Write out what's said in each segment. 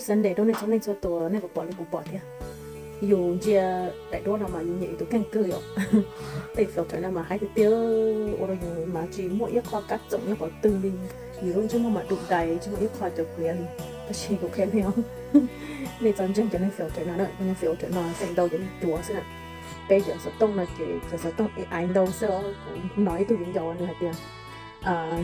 Sunday rau nej txhua leej txhua tus, nej puas pom li kuv pom thiab? Yus ntsia daim duab no mas yus nyiam yus tus kheej kawg yom. Tej filter no mas haib tiag tiag, ua rau yus mas tsis muaj ib qho kab txoom nyob qhov twg li. Yus lub ntsej muag mas dum dais tsis muaj ib qho cov pliav li. Tab sis kuv qhia nej os, nej txhob ntseeg cov neeg filter no na, cov neeg filter no feem ntau cov neeg cuav xwb na. Peb cov xov tooj no ces cov xov tooj A I ntau xwb os. Kuv hnov ib tug viv ncaus nws hais tias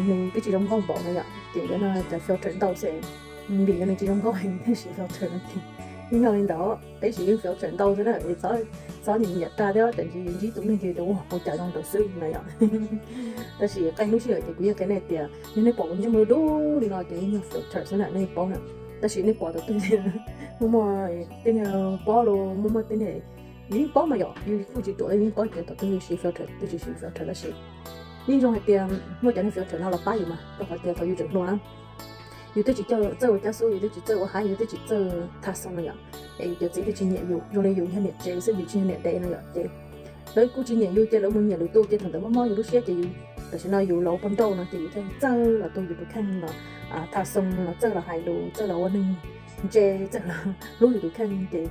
nws twb tsis zoo nkauj npaum no yom, ces yog no cov filter ntau xwb, vim yog nws tsis zoo nkauj heev thiaj siv filter no ces yeej yog li ntawd, peb siv yeej filter ntau xwb na, txhob nyiam nyiam tag thiab, tam sis ntsib tus neeg ces ua ua cas zoo ntawd xwb no yom. Tab sis qee lub sij hawm ces kuv yeej qhia nej tias yog nej pom kuv ntsej muag dub li no ces yeej yog filter xwb na, nej paub na. Tab sis nej pom tau tej muaj muaj tej niag pob los muaj muaj tej niag, yus yeej paub mas yom, yus kuj tsis ruam, yus yeej paub tias thaum twg yus siv filter, twg tsis siv filter, tab sis yeej zoo hais tias muaj cov neeg filter no los pab yus mas, rau qhov tias thaum yus tseem hluas na, yus twb tsis txawj ua cab xub, yus twb tsis txawj ua haib, yus twb tsis txawj tha xoo no yom, es yus cov txiv twb tsis nyiam yus, zoo li yus yog niam tsev xwb, yus tsis yog niam dev no yom, ces lawv kuj tsis nyiam yus, ces lawv mus nyiam lwm tus, ces thaum ntawd mob mob yus lub siab ces yus, tam sim no yus los ua poj nrauj no ces yus thiaj txawj los tu yus tus kheej los tha xoo, los txawj los hais lus, txawj los ua neeg ntse, txawj los hlub yus tus kheej ces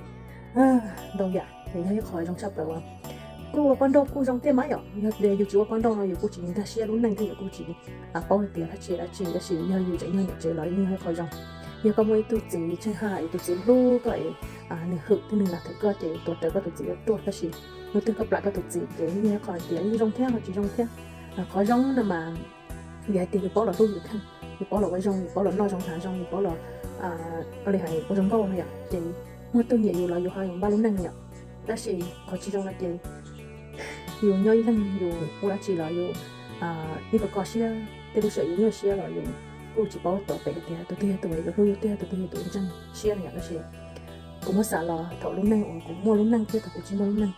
ntau yam ces yog ib qho zoo tshaj plaws uas kuj ua poj nrauj kuj zoo thiab mas yom. Yog tias yus tsis ua poj nrauj no yus kuj tsis nkag siab lub neej thiab yus kuj tsis paub hais tias dab tsi dab tsi, tab sis yog yus tseem yog niam tsev los yeej yog ib qho zoo. Yog koj muaj ib tug txiv tsheej haj, ib tug txiv hlub koj es nws hwm thiab nws nas thwm koj ces tuav rawv koj tus txiv yuav tuaj, tab sis hnub twg koj plam koj tus txiv ces yeej yog ib qho hais tias yeej zoo thiab los tsis zoo thiab. Qhov zoo no mas vim hais tias yus paub los hlub yus kheej, yus paub los ua zoo, yus paub los noj zoo hnav zoo, yus paub los ua li hais ua zoo nkauj no yom, ces muaj tug nyiam yus los yus ho yuav npaj lub neej no yom. Tab sis qhov tsis zoo no ces yus nyob ib leeg yus ua dab tsi los yus ib tug kho siab, tej lub sij hawm yus nyuaj siab los yus kuj tsis paub tuav pem hais tias tus twg yog tus uas yuav hlub yus tiag, tus twg yog tus ntseeg siab no yom. Tab sis kuv muab xav los thaum lub neej uas kuv muaj lub neej thiab thaum kuv tsis muaj lub neej,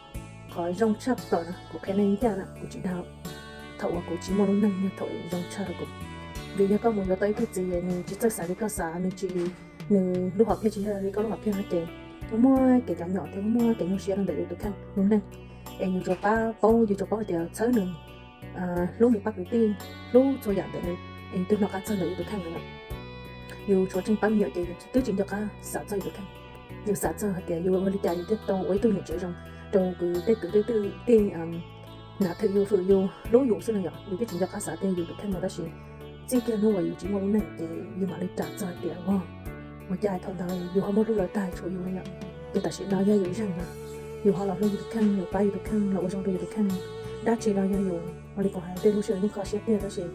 qhov zoo tshaj plaws no kuv qhia nej ncaj na, kuv tsis dag, thaum uas kuv tsis muaj lub neej yog thaum zoo tshaj rau kuv. Vim yog koj mus yuav tau ib tug txiv nws tsis txawj xav li koj xav, nws tsis, nws lub hom phiaj tsis yog li koj lub hom phiaj no ces muaj muaj kev cov nyom thiab muaj muaj kev nyuaj siab rau ntawm yus tus kheej lub neej. Es yus tsuas pab paub, yus tsuas paub hais tias txhawb nws, hlub nws pab kwv tij, hlub txhua yam ntawm nws, es yus twb hnov qab txog ntawm yus tus kheej lawm. Yus tsuas tseem pab me nyuam ces yus twb tsis nco qab xav txog yus tus kheej. Yus xav txog hais tias yus ua li cas yus thiaj tau ua ib tug niam tsev zoo rau kwv tej kwv tej tij, tej nas thwm yus, hwm yus, hlub yus xwb no yom. Yus twb tsis nco qab xav tias yus tus kheej no, tab sis txij kiag hnub uas yus tsis muaj lub neej ces yus mam li ras txog hais tias ua, ua cas thaum ntawd yus ho muaj hlub lawv tag tshuav yus no yom. Ces tam sim no yog yus zeeg no, yus ho los hlub yus tus kheej, yus pab yus tus kheej, los ua zoo rau yus tus kheej. Dab tsi los yog yus ua li kuv hais, tej lub sij hawm yeej kho siab tiag, tab sis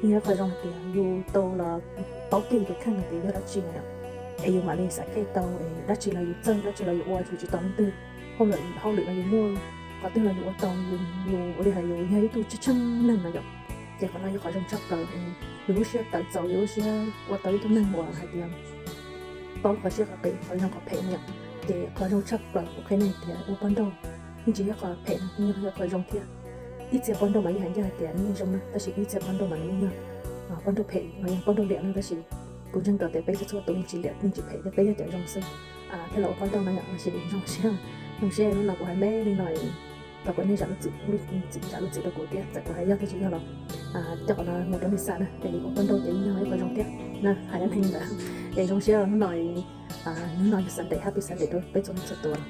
yeej yog qhov zoo hais tias yus tau los paub kiag yus tus kheej hais tias yog dab tsi no yom, es yus mam li xav kiag tau es dab tsi los yus txawj, dab tsi los yus ua, yus tsis tos leej twg. Hauj lwm, hauj lwm los yus muaj, qhov twg los yus ua tau, yus ua li hais yus yog ib tug tsheej tsheej neeg no yom. Ces qhov no yog qhov zoo tshaj plaws, yus lub siab tawv txaus, yus lub siab ua tau ib tug neeg uas hais tias paub qhov siab qhov qis, qhov zoo qhov phem no yom. Ces qhov zoo tshaj plaws kuv qhia nej tias ua poj nrauj yeej tsis yog qhov phem, yeej yog qhov zoo thiab. Ib txhia poj nrauj mas yeej hais ncaj hais tias nws yeej zoo na, tab sis ib txhia poj nrauj mas nws yeej yog poj nrauj phem los yog poj nrauj liam na, tab sis kuv ntseeg tau tias peb txhua txhua tus yeej tsis liam yeej tsis phem, peb yog cov zoo xwb thiaj los ua poj nrauj no yom. Tab sis zoo siab, zoo siab hnub no kuv hais me li no, thov kom nej zam lub txim, zam lub txim rau kuv thiab, txawm kuv hais yog thiab tsis yog los coj qhov no mus rau nej xav na, es ua poj nrauj ces yeej yog ib qho zoo thiab na, hais dab neeg ntawd. Es zoo siab hnub no, hnub no yog Sunday, happy Sunday rau peb txhua leej txhua tus.